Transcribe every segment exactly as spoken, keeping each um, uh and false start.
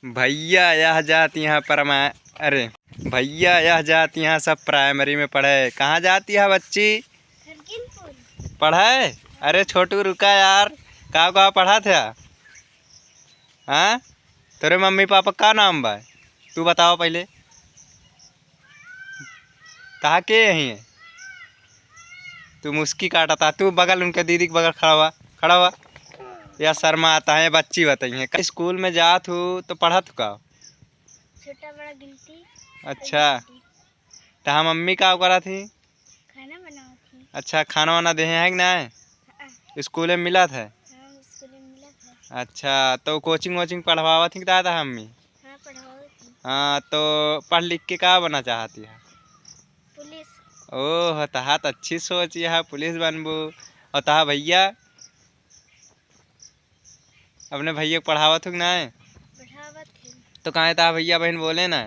भइया यह जात यहाँ परमा-, अरे, भइया यह जात यहाँ सब प्राइमरी में पढ़े। कहाँ जात यहाँ बच्ची? खड़गपुर। पढ़े? अरे छोटू रुका यार, का का पढ़त है? हाँ, तोरे मम्मी पापा का नाम बा? तू बतावा पहिले। कहाँ के यही है? तू मुस्की काटत हा, तू बगल उनके दीदी के बगल खड़ा हुआ, खड़ा हुआ। या शर्मात है, बच्ची बताई है। स्कूल में जात हू तो पढ़त हू का? छोटा बड़ा गिनती। अच्छा। और गिनती। तहाँ मम्मी का करत ही? खाना बनावत ही। अच्छा, खाना वाना देहे है कि ना? हाँ। स्कूल में मिलत है? हाँ, स्कूल में मिलत है। अच्छा, तो कोचिंग वोचिंग पढ़वावत ही कि दादा मम्मी? हाँ, पढ़ावत ही। हाँ, तो पढ़ लिख के का बना चाहती है? पुलिस। ओह, तहा त अच्छी सोच है, पुलिस बनबू। और तहा भइया? अपने भइया के पढ़ावत हो कि ना? पढ़ावत ही। तो काहे तहा भइया बहिन बोले ना?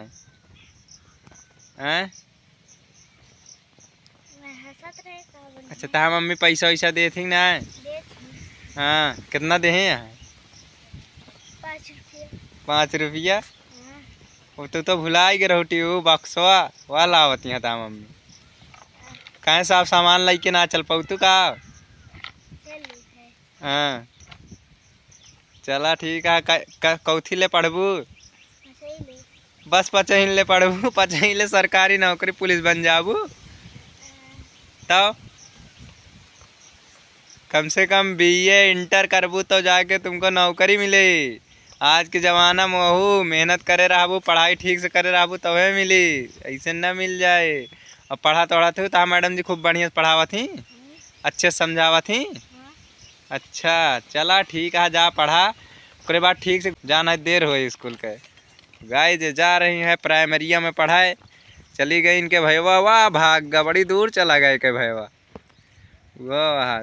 हैं? मैं हंसत रहे, का बोली? अच्छा, तहा मम्मी पैसा वैसा देत ही कि ना? देत ही। हाँ, कितना देहे हैं? पाँच रुपया। पाँच रुपया? हाँ। वो तू तो भुलाई गए रहू टी, वो बक्सवा, वह लावत यहाँ तहा मम्मी। काहे सब सामान लेके ना चल पाऊ तू का? चल है। हाँ। चला ठीक है, क-, क-, कौथी ले पढ़बू? पचही ले। बस पचही ले पढ़बू, पचही ले सरकारी नौकरी पुलिस बन जाबू। हाँ। तब कम से कम बीए इंटर करबू तो जाके तुमको नौकरी मिले। आज के जमाना में वहू मेहनत करे रहबू, पढ़ाई ठीक से करे रहबू तबे मिली, ऐसे न मिल जाए। अब पढ़त वढ़त हो तो मैडम जी खूब बढ़िया से पढ़ावत ही, हम्म। अच्छे से समझावत ही। हाँ। अच्छा चला ठीक है, जा पढ़ा, ओकरे बाद ठीक से जाना, देर होई स्कूल के। गाइस, ये जा रही है प्राइमरिया में पढ़ाए, चली गई इनके भैया, वाह भाग गा, बड़ी दूर चला गए के भैया। वाह।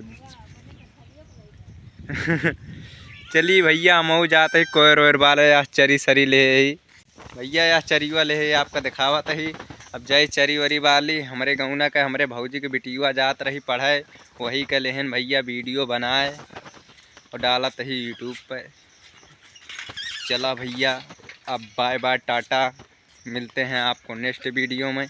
चली भैया, हमहू जात ही कोयर ओयर बाले, या चरी सरी ले ही। भैया, या चरीवा ले ही आपका दिखावत ही। अब जाई चरी वरी बाली, हमरे गौना के, हमरे भौजी के बिटिया जात रही पढ़े, वही के लेहन भैया वीडियो बनाए और डालत ही YouTube पे। चला भैया, अब बाय बाय, टाटा, मिलते हैं आपको नेक्स्ट वीडियो में।